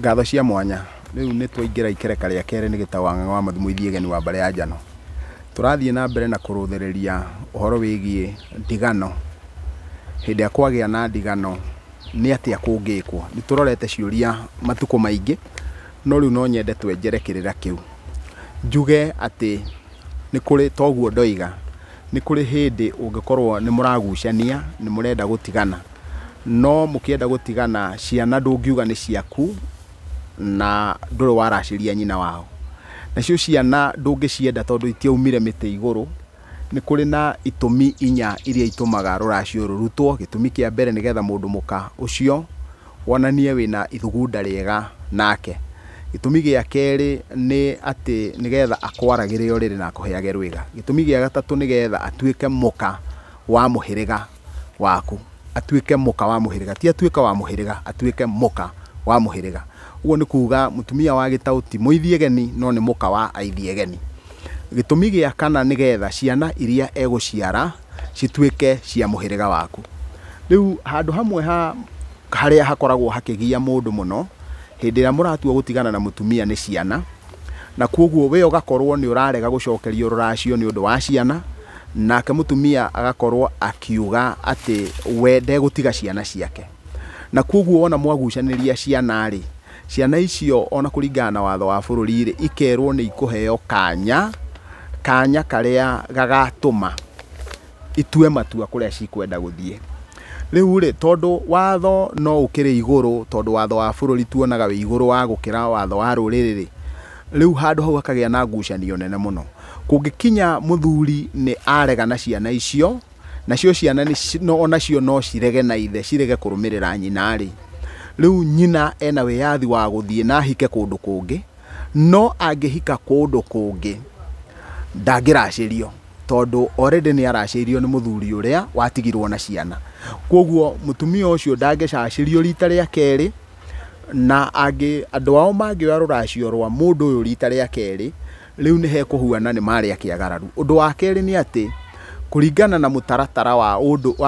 Ngatho cia mwanya. Rĩu nĩ twaingĩra ikereka rĩa kerĩ nĩ gĩtaũ wa Ng'ang'a wa Mathumo Ithiegeni wa mbarĩ ya Njano. Tũrathiĩ na mbere na kũrũthĩrĩria ũhoro wĩgiĩ ndigano. Hĩndĩ ĩrĩa kwagĩa na ndigano nĩ atĩa kũngĩkwo? Nĩ tũrorete ciũria matukũ maingĩ, no rĩu no nyende twenjere kĩrĩra kĩu. Njuge atĩ nĩ kũrĩ toguo ndoiga, nĩ kũrĩ hĩndĩ ũngĩkorwo nĩ mũragucania, nĩ mũrenda gũtigana, no mũkĩenda gũtigana ciana ndũngiuga nĩ ciaku na ndũrĩ waracĩria nyina wao. Nacio ciana ndũngĩcienda tondũ itiaumire mĩtĩ igũrũ. Nĩ kũrĩ na itũmi inya iria itũmaga rũracio rũrutwo. Gĩtũmi kĩa mbere nĩgetha mũndũ mũka ũcio wonanie wĩna ithugunda rĩega nake. Gĩtũmi gĩa kerĩ nĩ atĩ nĩgetha akwaragĩre ũrĩrĩ na akũheage rwĩga. Gĩtũmi gĩa gatatũ nĩgetha atuĩke mũka wa mũhĩrĩga waku. Atuĩke mũka wa mũhĩrĩga, ti atuĩke wa mũhĩrĩga, atuĩke mũka wa mũhĩrĩga. Ũguo nĩ kuga mũtumia wa gĩtaũ ti mũithiegeni no nĩ mũka wa aithiegeni. Gĩtũmi gĩa kana nĩgetha ciana iria egũciara cituĩke cia mũhĩrĩga waku. Rĩu handũ hamwe ha harĩa hakoragwo hakĩgia mũndũ mũno hĩndĩ ĩrĩa mũratua gũtigana na mũtumia nĩ ciana, na koguo we ũgakorwo nĩ ũrarega gũcokerio rũracio nĩ ũndũ wa ciana, nake mũtumia agakorwo akiuga atĩ we ndegũtiga ciana ciake. Na koguo wona mwagucanĩria ciana rĩ, ciana icio ona kũringana na watho wa bũrũri rĩ, ikerwo nĩ ikũheo kanya, kanya karĩa gagatũma itue matua kũrĩa cikwenda gũthiĩ. Rĩu rĩ, tondũ watho no ũkĩrĩ igũrũ, tondũ watho wa bũrũri tuonaga wĩ igũrũ wa gũkĩra watho wa rũrĩrĩ rĩ, rĩu handũ hau hakagĩa na ngucanio nene mũno. Kũngĩkinya mũthuri nĩ arega na ciana icio, nacio ciana onacio no cirege na ithe, cirege kũrũmĩrĩra nyina rĩ, rĩu nyina ena wĩyathi wa gũthiĩ na ahike kũndũ kũngĩ, no angĩhika kũndũ kũngĩ ndangĩracĩrio, tondũ already nĩ aracĩirio nĩ mũthuri ũrĩa watigirwo na ciana. Koguo mũtumia ũcio ndangĩcacĩrio rita rĩa kerĩ, na andũ ao mangĩoya rũracio rwa mũndũ ũyũ rita rĩa kerĩ, rĩu nĩ hekũhuana nĩ marĩa kĩagararu. Ũndũ wa kerĩ nĩ atĩ kũringana na mũtaratara wa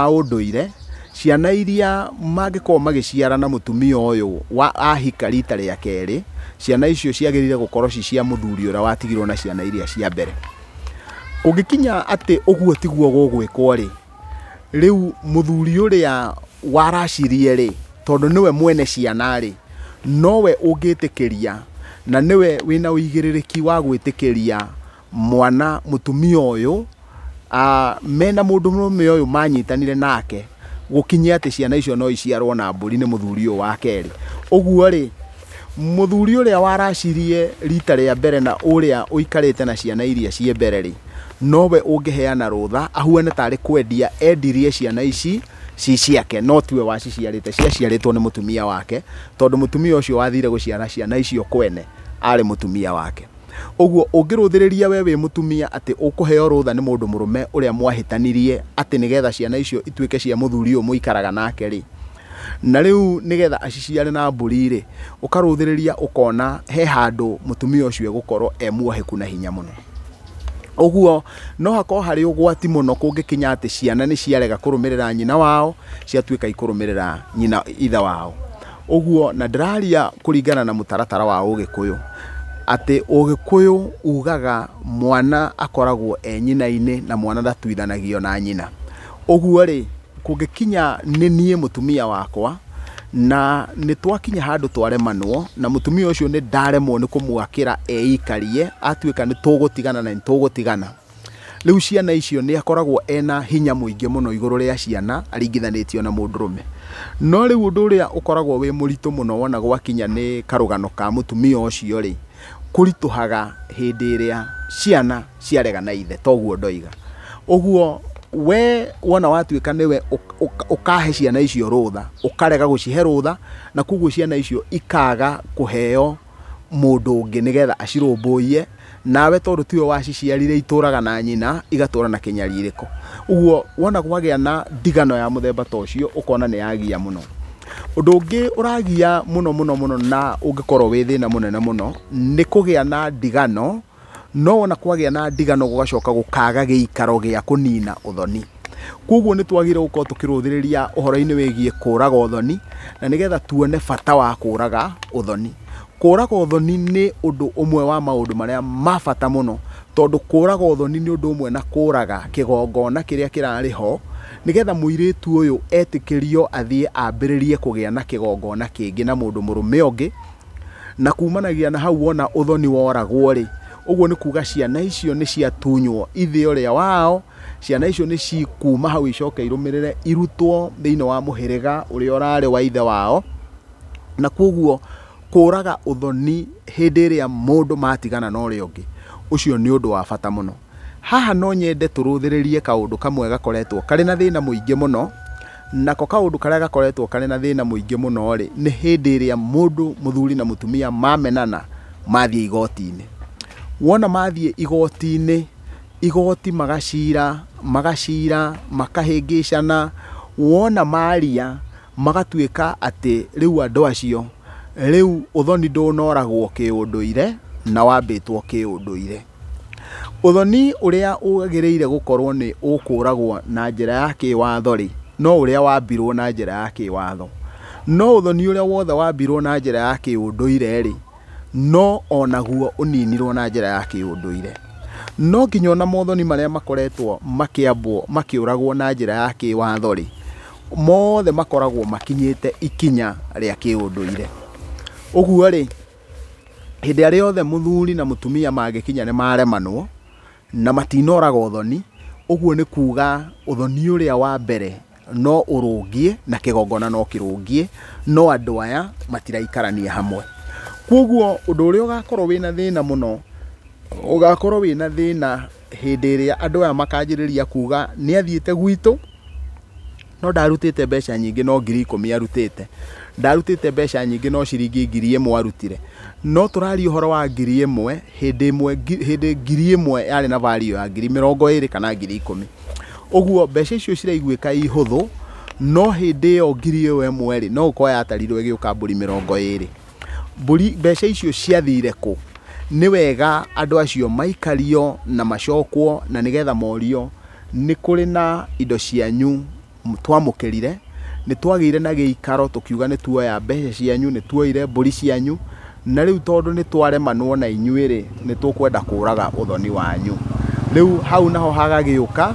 ũndũire, ciana iria mangĩkorwo magĩciara na mũtumia ũyũ wa ahika rita rĩa kerĩ, ciana icio ciagĩrĩire gũkorwo ci cia mũthuri ũrĩa watigirwo na ciana iria cia mbere. Kũngĩkinya atĩ ũguo tiguo gũgwĩkwo rĩ, rĩu mũthuri ũrĩa waracirie rĩ, tondũ nĩwe mwene ciana rĩ, nowe ũngĩtĩkĩria na nĩwe wĩna ũigĩrĩrĩki wa gwĩtĩkĩria mwana mũtumia ũyũ mena mũndũ mũrũme ũyũ manyitanire nake gũkinyia atĩ ciana icio no iciarwo na mbũri nĩ mũthuri ũyũ wa kerĩ. Ũguo rĩ, mũthuri ũrĩa waracirie rita rĩa mbere na ũrĩa ũikarĩte na ciana iria ciĩ mbere rĩ, nowe ũngĩheana rũtha ahuane tarĩ kwendia endirie ciana ici ci ciake, no tiwe waciciarĩte, ciaciarĩtwo nĩ mũtumia wake, tondũ mũtumia ũcio wathire gũciara ciana icio kwene arĩ mũtumia wake. Ũguo ũngĩrũthĩrĩria we wĩ mũtumia atĩ ũkũheo rũtha nĩ mũndũ mũrũme ũrĩa mwahĩtanirie atĩ nĩgetha ciana icio ituĩke cia mũthuri ũyũ mũikaraga nake rĩ, na rĩu nĩgetha aciciare na mbũri rĩ, ũkarũthĩrĩria ũkona he handũ mũtumia ũcio egũkorwo e muoheku na hinya mũno. Ũguo no hakorwo harĩ ũgwati mũno kũngĩkinya atĩ ciana nĩ ciarega kũrũmĩrĩra nyina wao, ciatuĩka ikũrũmĩrĩra nyina ithe wao. Ũguo na ndĩraria kũringana na mũtaratara wa Ũgĩkũyũ, atĩ Ũgĩkũyũ ugaga mwana akoragwo e nyina-inĩ na mwana ndatuithanagio na nyina. Ũguo rĩ, kũngĩkinya nĩ niĩ mũtumia wakwa na nĩ twakinya handũ twaremanwo na mũtumia ũcio nĩ ndaremwo nĩ kũmwakĩra eikarie, atuĩka nĩ tũgũtigana na nĩ tũgũtigana, rĩu ciana icio nĩ akoragwo ena hinya mũingĩ mũno igũrũ rĩa ciana aringithanĩtio na mũndũrũme. No rĩu ũndũ ũrĩa ũkoragwo wĩ mũritũ mũno wona gwakinya nĩ karũgano ka mũtumia ũcio rĩ, kũritũhaga hĩndĩ ĩrĩa ciana ciarega na ithe, toguo ndoiga. Ũguo we wona watuĩka nĩwe ũkahe ciana icio rũtha, ũkarega gũcihe rũtha, na koguo ciana icio ikaga kũheo mũndũ ũngĩ nĩgetha acirũmbũiye, nawe tondũ tiwe waciciarire itũraga na nyina, igatũra na kĩnyarirĩko. Ũguo wona kwagĩa na ndigano ya mũthemba ta ũcio, ũkona nĩ yagia mũno. Ũndũ ũngĩ ũragia mũno mũno mũno na ũngĩkorwo wĩ thĩna mũnene mũno nĩ kũgĩa na ndigano, no wona kwagĩa na ndigano gũgacoka gũkaga gĩikaro gĩa kũnina ũthoni. Koguo nĩ twagĩrĩirwo gũkorwo tũkĩrũthĩrĩria ũhoro-inĩ wĩgiĩ kũraga ũthoni, na nĩgetha tuone bata wa kũraga ũthoni. Kũraga ũthoni nĩ ũndũ ũmwe wa maũndũ marĩa ma bata mũno, tondũ kũraga ũthoni nĩ ũndũ ũmwe na kũraga kĩgongona kĩrĩa kĩrarĩ ho, nĩgetha mũirĩtu ũyũ etĩkĩrio athiĩ ambĩrĩrie kũgĩa na kĩgongona kĩngĩ na mũndũ mũrũme ũngĩ. Na kumanagia na hau wona ũthoni woragwo rĩ, ũguo nĩ kuga ciana icio nĩ ciatunywo ithe ũrĩa wao, ciana icio nĩ cikuma hau icoke irũmĩrĩre irutwo thĩinĩ wa mũhĩrĩga ũrĩa ũrarĩ wa ithe wao. Na koguo kũraga ũthoni hĩndĩ ĩrĩa mũndũ matigana na ũrĩa ũngĩ, ũcio nĩ ũndũ wa bata mũno. Haha no nyende tũrũthĩrĩrie kaũndũ kamwe gakoretwo karĩ na thĩna mũingĩ mũno, nako kaũndũ karĩa gakoretwo karĩ na thĩna mũingĩ mũno rĩ, nĩ hĩndĩ ĩrĩa mũndũ mũthuri na mũtumia mamenana mathiĩ igoti-inĩ. Wona mathiĩ igoti-inĩ, igoti magacira, magacira, makahĩngĩcana, wona maria magatuĩka atĩ rĩu andũ acio, rĩu ũthoni ndũnoragwo kĩũndũire na wambĩtwo kĩũndũire. Ũthoni ũrĩa wagĩrĩire gũkorwo nĩ ũkũragwo na njĩra ya kĩwatho rĩ, no ũrĩa wambirwo na njĩra ya kĩwatho. No ũthoni ũrĩa wothe wambirwo na njĩra ya kĩũndũire rĩ, no onaguo ũninirwo na njĩra ya kĩũndũire. No nginya ona mothoni marĩa makoretwo makĩambwo makĩũragwo na njĩra ya kĩwatho rĩ, mothe makoragwo makinyĩte ikinya rĩa kĩũndũire. Ũguo rĩ, hĩndĩ ĩrĩa yothe mũthuri na mũtumia mangĩkinya nĩ maremanwo na matinoraga ũthoni, ũguo nĩ kuga ũthoni ũrĩa wa mbere no ũrũngie na kĩgongona no kĩrũngie, no andũ aya matiraikarania hamwe. Koguo ũndũ ũrĩa ũgakorwo wĩna thĩna mũno, ũgakorwo wĩna thĩna hĩndĩ ĩrĩa andũ aya makanjĩrĩria kuga nĩ athiĩte gwitũ, no ndarutĩte mbeca nyingĩ no 10,000 arutĩte, ndarutĩte mbeca nyingĩ no ciringi 1,000 arutire. No tũraria ũhoro wa 1,000 hĩndĩ ĩmwe, hĩndĩ 1,000 yarĩ na value ya 20,000 kana 10,000. Ũguo mbeca icio ciraiguĩka i hũthũ, no hĩndĩ ĩyo 1,000 rĩ, no gũkorwo yatarirwo ĩgĩũka mbũri 20. Mbũri mbeca icio ciathire kũ? Nĩ wega andũ acio maikario na macokwo, na nĩgetha morio nĩ kũrĩ na indo cianyu twamũkĩrire, nĩ twagĩire na gĩikaro tũkiuga nĩ tuoya mbeca cianyu, nĩ tuoire mbũri cianyu, na rĩu tondũ nĩ twaremanwo na inyuĩ rĩ, nĩ tũkwenda kũraga ũthoni wanyu. Rĩu hau naho hagagĩũka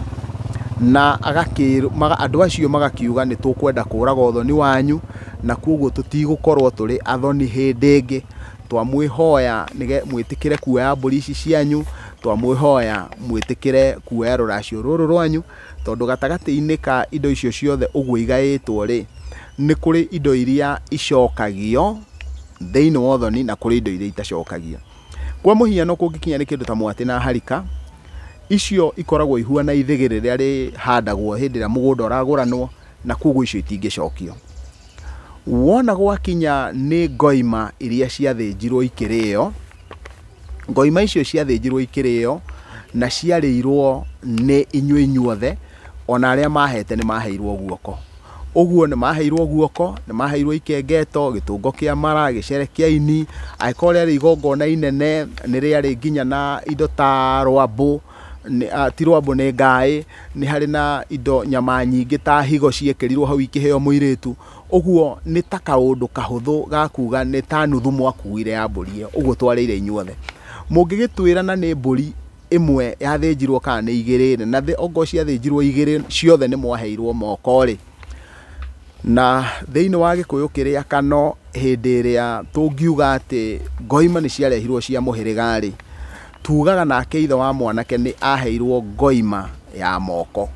na andũ acio magakiuga nĩ tũkwenda kũraga ũthoni wanyu, na koguo tũtigũkorwo tũrĩ athoni hĩndĩ ĩngĩ. Twamwĩhoya mwĩtĩkĩre kuoya mbũri ici cianyu, twamwĩhoya mwĩtĩkĩre kuoya rũracio rũrũ rwanyu, tondũ gatagatĩ-inĩ ka indo icio ciothe ũguo igaĩtwo rĩ, nĩ kũrĩ indo iria icokagio thĩinĩ wa ũthoni na kũrĩ indo iria itacokagio. Kwa mũhiano kũngĩkinya nĩ kĩndũ ta mwatĩ na harika, icio ikoragwo ihuana ithĩgĩ rĩrĩa rĩhandagwo hĩndĩ ĩrĩa mũgũnda ũragũranwo, na koguo icio itingĩcokio. Wona gwakinya nĩ ngoima iria ciathĩnjirwo ikĩrĩo, ngoima icio ciathĩnjirwo ikĩrĩo na ciarĩirwo nĩ inyuĩ inyuothe, ona arĩa mahete nĩ maheirwo guoko. Ũguo nĩ maheirwo guoko, nĩ maheirwo ikengeto, gĩtũngo kĩa mara, gĩcere kĩa ini, angĩkorwo rĩarĩ igongona inene nĩ rĩarĩ nginya na indo ta rwambũ, ti rwambũ nĩ ngaĩ, nĩ harĩ na indo nyama nyingĩ ta higo ciekĩrirwo hau ikĩheo mũirĩtu. Ũguo nĩ ta kaũndũ kahũthũ ga kuga nĩ ta nuthu mwakuire ya mbũri ĩyo, ũguo twarĩire inyuothe. Mũngĩgĩtwĩra na nĩ mbũri ĩmwe yathĩnjirwo kana nĩ igĩrĩ, na okorwo ciathĩnjirwo igĩrĩ ciothe nĩ mwaheirwo moko rĩ, na thĩinĩ wa Gĩkũyũ kĩrĩa kano hĩndĩ ĩrĩa tũngiuga atĩ ngoima nĩ ciarehirwo cia mũhĩrĩga rĩ, tugaga nake ithe wa mwanake nĩ aheirwo ngoima ya moko.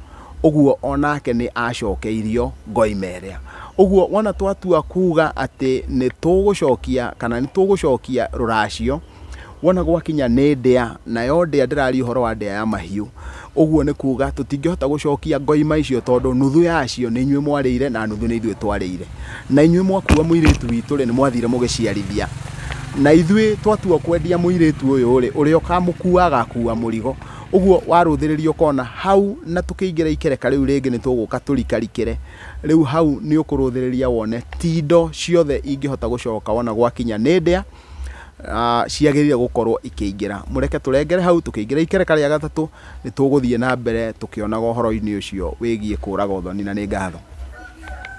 Ũguo onake nĩ acokeirio ngoima ĩrĩa. Ũguo wona twatua kuga atĩ nĩ tũgũcokia kana nĩ tũgũcokia rũracio, wona gwakinya nĩ ndĩa, nayo ndĩa ndĩraria ũhoro wa ndĩa ya mahiũ. Ũguo nĩ kuga tũtingĩhota gũcokia ngoima icio tondũ nuthu yacio nĩ inyuĩ mwarĩire na nuthu nĩ ithuĩ twarĩire. Na inyuĩ mwakua mũirĩtu witũ rĩ, nĩ mwathire mũgĩciarithia. Na ithuĩ twatua kwendia mũirĩtu ũyũ rĩ, ũrĩa ũkamũkua agakua mũrigo. Ũguo warũthĩrĩria ũkona hau, na tũkĩingĩra ikereka rĩu rĩngĩ nĩ tũgũka tũrikarikĩre. Rĩu hau nĩ ũkũrũthĩrĩria wone ti indo ciothe ingĩhota gũcoka wona gwakinya nĩ ndĩa, ciagĩrĩire gũkorwo ikĩingĩra. Mũreke tũrengere hau tũkĩingĩra ikereka rĩa gatatũ, nĩ tũgũthiĩ na mbere tũkĩonaga ũhoro-inĩ ũcio wĩgiĩ kũraga ũthoni, na nĩ ngatho.